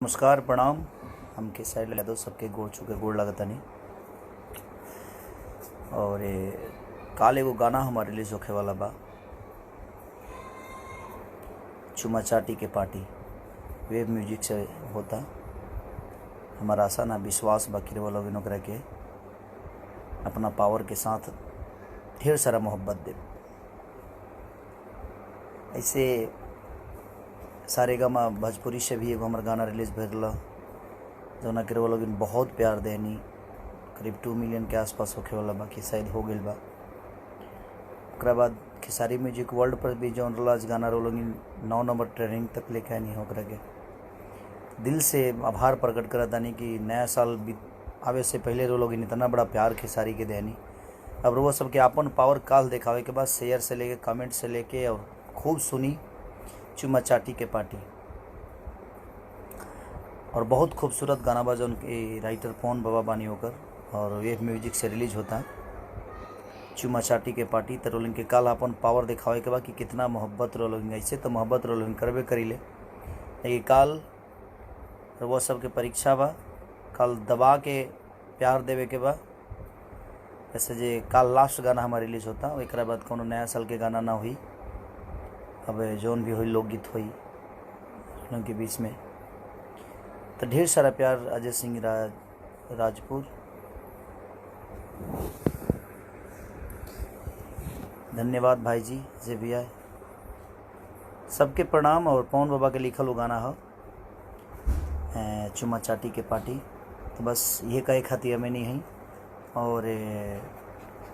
नमस्कार, प्रणाम। हम खेसारी यादव सबके गोड़ छू के गोड़ लागतानी। और काल एगो गाना हमार रिलीज होखे वाला बा, चुमा चाटी के पार्टी, वेब म्यूजिक से होता। हमार आशा ना विश्वास बा कि रउआ लोगन ओकरा के अपना पावर के साथ ढेर सारा मोहब्बत देब। ऐसे सारेगामा भोजपुरी से भी एगो हमार गाना रिलीज भइल रहा, जौना के रउआ लोगन बहुत प्यार देनी। करीब 2 मिलियन के आसपास होखे वाला बा, कि शायद हो गइल बा। ओकरा बाद खेसारी म्यूजिक वर्ल्ड पर भी जौन रहा गाना रउआ लोगन 9 नंबर ट्रेंडिंग तक लेके आनी है। ओकरा के दिल से आभार प्रकट करतानी कि नया साल आवे से पहले रउआ लोगन इतना बड़ा प्यार खेसारी के देनी। अब रउआ सबके आपन पावर काल दिखावे के बाद शेयर से लेके कमेंट से लेके और खूब सुनी चुमा चाटी के पार्टी। और बहुत खूबसूरत गाना बा जौन के राइटर पवन बाबा बानी होकर, और वेब म्यूजिक से रिलीज होता है चुमा चाटी के पार्टी। तो रोलिंग के काल अपन पावर दिखावे के बा कि कितना मोहब्बत रोलिंग, ऐसे तो मोहब्बत रोलिंग करबे करीले, लेकिन काल रउआ सबके परीक्षा बा, काल दबा के प्यार देवे के बा। ऐसे जे काल लास्ट गाना हमार रिलीज होता, एक बाद कोनो नया साल के गाना ना हुई। अब जौन भी हुई लोकगीत हुई लोगों के बीच में। तो ढेर सारा प्यार अजय सिंह राजपुर, धन्यवाद भाई जी जे भी आए, सबके प्रणाम। और पवन बाबा के लिखल वो गाना है चुमा चाटी के पार्टी। तो बस ये कहे खातिर हमें नहीं है। और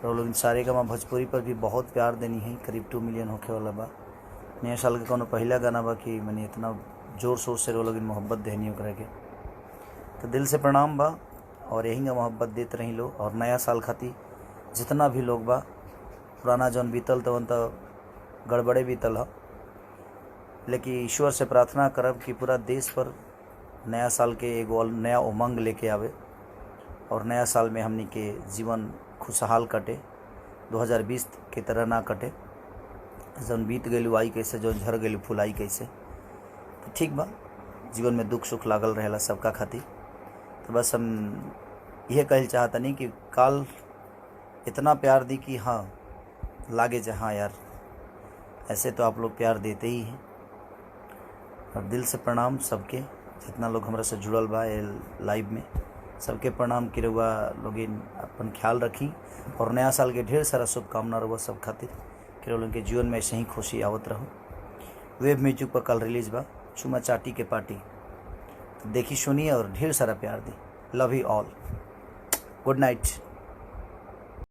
लोग सारे का भोजपुरी पर भी बहुत प्यार देनी है, करीब 2 मिलियन होखे वाला बा। नया साल के कोनो पहला गाना बा कि मैंने इतना जोर शोर से लोग मोहब्बत देनी ओकरा के। तो दिल से प्रणाम बा और यही मोहब्बत देते रही लोग। और नया साल खातिर जितना भी लोग बा, पुराना जौन बीतल तवन तो गड़बड़े बीतल ह, लेकिन ईश्वर से प्रार्थना करब कि पूरा देश पर नया साल के एगो नया उमंग लेके आवे और नया साल में हमनी के जीवन खुशहाल कटे, 2020 के तरह ना कटे। जौन बीत गइल आई कैसे, जौन झर गइल फुलाई कैसे। तो ठीक बा, जीवन में दुख सुख लागल रहेला सबका खातिर। तो बस हम यह कहल चाहतनी कि काल इतना प्यार दी कि हाँ लागे जे हाँ यार, ऐसे तो आप लोग प्यार देते ही हैं। और दिल से प्रणाम सबके, जितना लोग हमरा से जुड़ल बा ये लाइव में, सबके प्रणाम कि रउआ लोगिन अपन ख्याल रखी। और नया साल के ढेर सारा शुभकामना रउआ सब खातिर कि रउआ लोगन के जीवन में ऐसे ही खुशी आवत रहो। वेब म्यूजिक पर कल रिलीज बा चुमा चाटी के पार्टी, तो देखी सुनी और ढेर सारा प्यार दी। Love you all, good night.